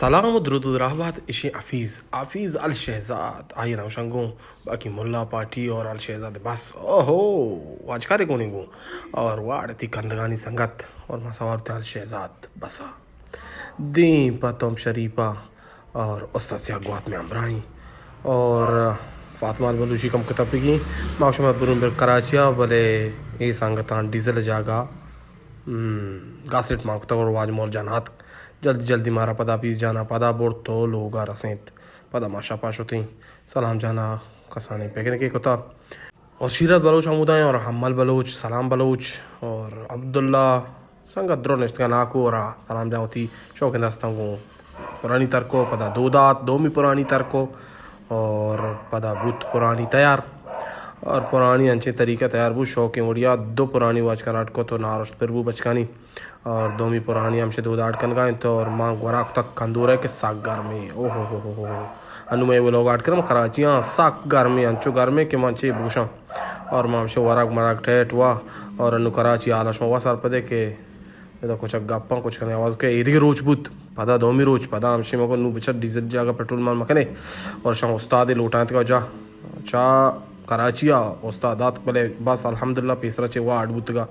سلام و درود و دراہ بات، اشی حفیظ، حفیظ الشہزاد، آئی نوشن گوں باقی ملا پارٹی اور الشہزاد بس۔ اوہو، واجکارے گونی گوں اور واڑ تی کندگانی سنگت اور ما سوار تے الشہزاد بسا۔ دیم پہ توم شریفہ اور استاد سیاہ گوات میں ہمراہیں اور فاطمہ البلوچی کم کتپگی۔ ما شما برون بر کراچیا، بلے اے سنگتاں ڈیزل جاگا، ہم، گاسٹ مان کتگ اور واج مول جان آتک۔ جلدی جلدی مارا پدا پیس جانا پدا برت تو لوگا رسینت۔ پدا ما شپا شتیں۔ سلام جانا کسانیں پکنکے کتا۔ اور شیرت بلوچ ہمودا ہیں اور حمل بلوچ، سلام بلوچ اور عبداللہ سنگت درو نشتگا ناکو اور سلام جان وتی شوقیں دستاں گوں پرانی ترکو، پدا دودات، دومی پرانی ترکو اور پدا بوت پرانی تیار۔ اور پرانی انچیں طریقہ تیار بو، شوقیں وڑیا دو پرانی واچ کناٹ کو تو نارشت پر بو بچکانی۔ اور دومی پرانی ہمشے دود آڑ کنگا انت اور ما گورا کتگ کندورے کہ سک گرمیں۔ اوہو ہو ہو ہو ہو۔ انو میں ویلوگ آڑ کرم کراچی ہاں، سک گرمیں، انچو گرمیں کہ من چے بوشاں۔ اور ما ہمشے ورگ مرگ ٹیٹ وا اور انو کراچی حالا شما وا سر پدے کہ ادا کچھ گپاں کچھ کنے آواز کہ ایدگہ روچ بوت، پدا دومی روچ، پدا ہمشے مگو نو بچار ڈیزل جاگہ پٹرول مان مکنے اور شما استاد لوٹائنت کا جا چا کراچی آ استاد آتک، بلے بس الحمدللہ پیسرا چہ واڈ بوتگا،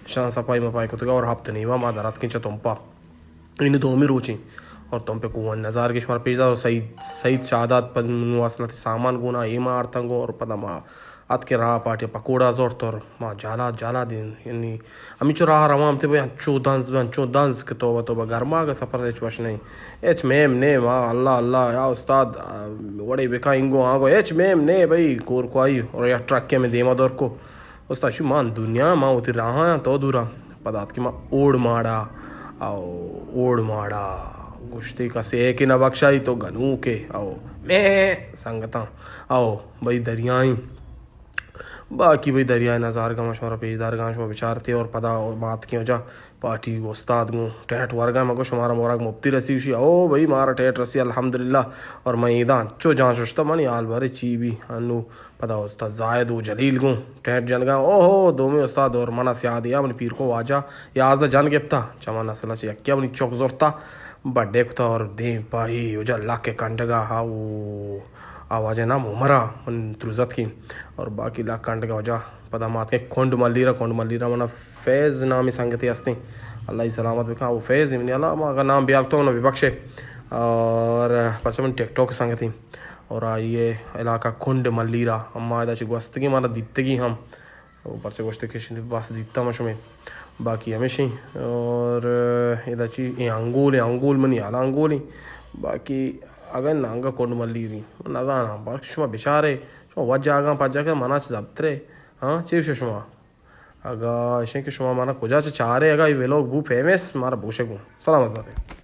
شان صفائی مپائی کتگا اور ہپت نیما ما دراتکیں چہ تمپا۔ این دومی روچیں اور تمپے کوہن نظار کے شمار پیش دار اور سعید، سعید شادات پد مواصلات سامان گونا اے ما آرتنگو اور پدا ما اتکیں راہ پاٹی پکوڑا زرت اور ما جالا، جالا دین، یعنی ہمینچو راہ روان تے بھئی انچو دنز بہ، انچو دنز کہ توبہ توبہ، گرماگ سفر ہچ وش نہیں۔ ہچ میم نے ما اللہ اللہ یا استاد، آ، وڑے بکا انگو آنگو، ہچ میم نے بھئی، کور کوائی اور یا ٹرک کے میں دیما دور کو۔ استاد شو مان دنیا ما وتی راہاں تو دورا۔ پدا اتکیں ما اوڑ ماڑا، او اوڑ ماڑا گوشتے کسے کہ نہ بخشائی تو گنوکے، او میں سنگتاں، او بھئی دریائیں۔ باقی بھئی دریائے نظارگاں ما شمارا پیش دارگاں، شما بچارتے اور پدا ما اتکیں جا پارٹی استاد گوں ٹیٹ ورگا، مگو شمارا مورگ مپتی رسی، گوشی او بھئی مارا ٹیٹ رسی الحمدللہ۔ اور من ایداں چو جان ششتا منی حال بارے چی بی انو۔ پدا استاد زاہد و جلیل گوں ٹیٹ جنگا، اوہو دومی استاد اور منا سیادیا منی پیرکو واجہ یازدہ جن گپتا، چما نسلا چہ یکیا منی چک زرتا۔ بڈے کتا اور دیم پائی وجہ لک کنڈگا ہا او آ واجہ نام عمرا من تروزت کی اور باقی لک کنڈگا وجہ پدا مات کے کنڈ ملیرا، کنڈ ملیرا منا فیض نامی سنگتی ہستیں، اللہ ہی سلامت بکن۔ او فیض منی اللہ ما اگر نام بیال تو نہ ببخشے اور پرچہ من ٹک ٹاک سنگتی اور آئیے علاقہ کنڈ ملیرا اما ادا چی گوستگی مانا دیتگی ہم۔ او پرچہ گوشتے کہ شنی بس دیتا ما شمیں۔ باقی ہمیشیں۔ اور ادا چی اے انگول، اے انگول منی حالا انگولیں۔ باقی اگن نانگا کنڈ ملیری۔ نزاناں، بلکہ شما بچارے، شما وجہ آگاں پجا کر منا چ زبترے۔ ہاں، چے گوشے شما؟ اگا اشیں کہ شما منا کجا چہ چارے، اگا اے ویلوگ بو فیمس، مارا بوشے گوں۔ سلامت باتے۔